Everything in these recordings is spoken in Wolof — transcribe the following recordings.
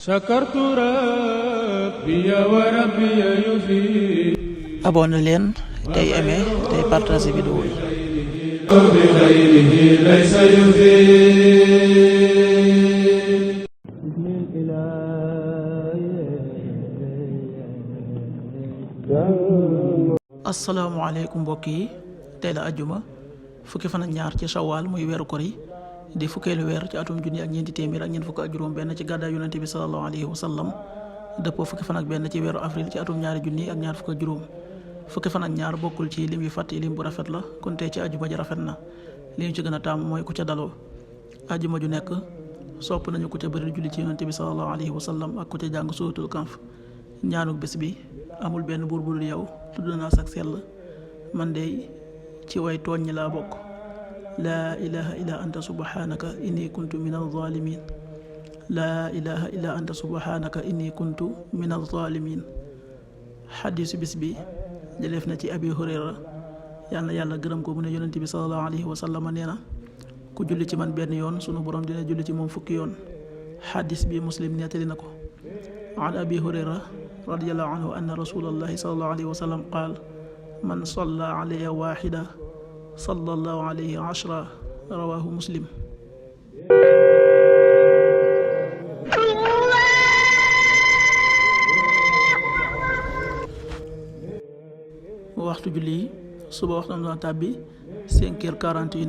sakartu rabbi wa rabbi yufi. abonné leen tey aimé tey partagé vidéo yi. bi xayrihi laysa yufi. asalaamaaleykum mbokk yi, tey la ajjuma fukki fan ak ñaar ci shawaal muy weeru kor yi di fukkeelu weer ci atum junni ak ñeenti téeméer ak ñeent fukk ak juróom benn ci gàddaay yonente bi sallallahu alayhi wa sallam dëppoo fukki fan ak benn ci weeru avril ci atum ñaari junni ak ñaar fukk ak juróom. fukki fan ak ñaar bokkul ci lim yu fàtte lim bu rafet la, kon tey ci ajjuma ji rafet na. li ñu ci gën a tàmm mooy ku ca daloo. ajjuma ju nekk sopp nañu ku ca bëri julli ci yonente bi sallallahu alayhi wa sallam ak ku ca jàng suuratul Kahf. ñaanuk bés bi amul benn buur bu dul yow, tudd naa sak sell, man de ci way tooñ ñi laa bokk. laa ilaha illa anta subhanaka inni kuntu min alzalimin. laa ilaha illa anta subhanaka inni kuntu min alzalimin. xadiisu bis bi jëleef na ci abi hurayra, yal na yàlla gërëm ko mu ne yonent bi sallallahu alayhi wa sallam nee na ku julli ci man benn yoon sunu borom dina julli ci moom fukki yoon. xadiis bi muslim nettali na ko. an abi hurayra radiyallahu anhu anna rasulallahi sallallahu alayhi wa sallam qaal man salla alayya waxida sallallahu alayhi ashra, rawahu muslim. waxtu julli suba waxtu am na tàbbi 5h41,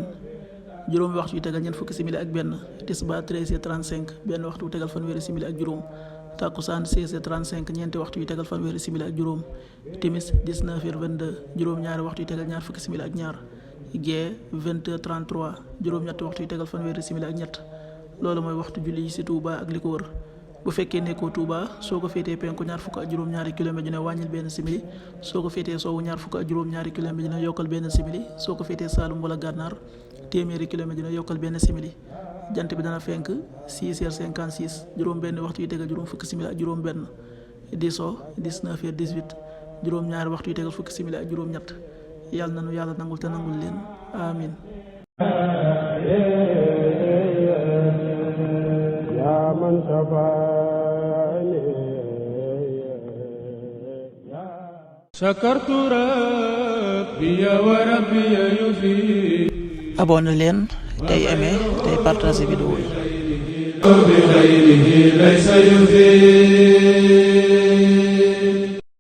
juróomi waxtu yu tegal ñeent fukki simili ak benn. tisbaar 13h35, benn waxtu yu tegal fanweeri simili ak juróom. takkusaan 16h35, ñeenti waxtu yu tegal fanweeri simili ak juróom. timis 19h22, juróom-ñaari waxtu yu tegal ñaar fukki simili ak ñaar. gee 20h33, juróom-ñetti waxtu yu tegal fanweeri simili ak ñett. loolu mooy waxtu julli yi ci Touba ak li ko wër. bu fekkee nekkoo Touba, soo ko féetee penku ñaar fukk ak juróom-ñaari kilomètre ju ne wàññil benn simili. soo ko féetee sowwu ñaar fukk ak juróom-ñaari kilomètre ju ne yokkal benn simili. soo ko féetee Saalum wala Gànnaar, téeméeri kilomètre ju ne yokkal benn simili. jant bi dana fenk 6h56, juróom benn waxtu yu tegal juróom fukki simili ak juróom benn. di so 19h18, juróom ñaari waxtu yu tegal fukki simili ak juróom ñett. yàlla nanu yàlla nangul te nangul leen, amin. yaa man safaani sakartu rabbi wa rabbi yufi. abonné leen tey aimé tey partagé vidéo yi. bi xayrihi laysa yufi.